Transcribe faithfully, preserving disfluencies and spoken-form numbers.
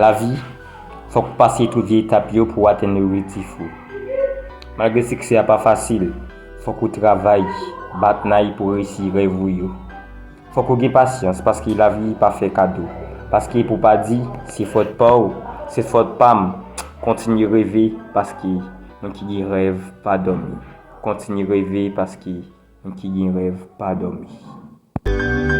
Lavi, fòk ou pase tout vye etap yo pou w atenn objektif ou. Malgre siksè a pa fasil, fòk ou travay, bat nay pou reyisi rèv ou yo. Fòk ou gen pasyans paske lavi pa fè kado. Paske pou pa di, se fòt pa w, se fòt pa m. Kontinye reve paske moun ki gen rèv pa dòmi. Kontinye reve paske moun ki gen rèv pa dòmi.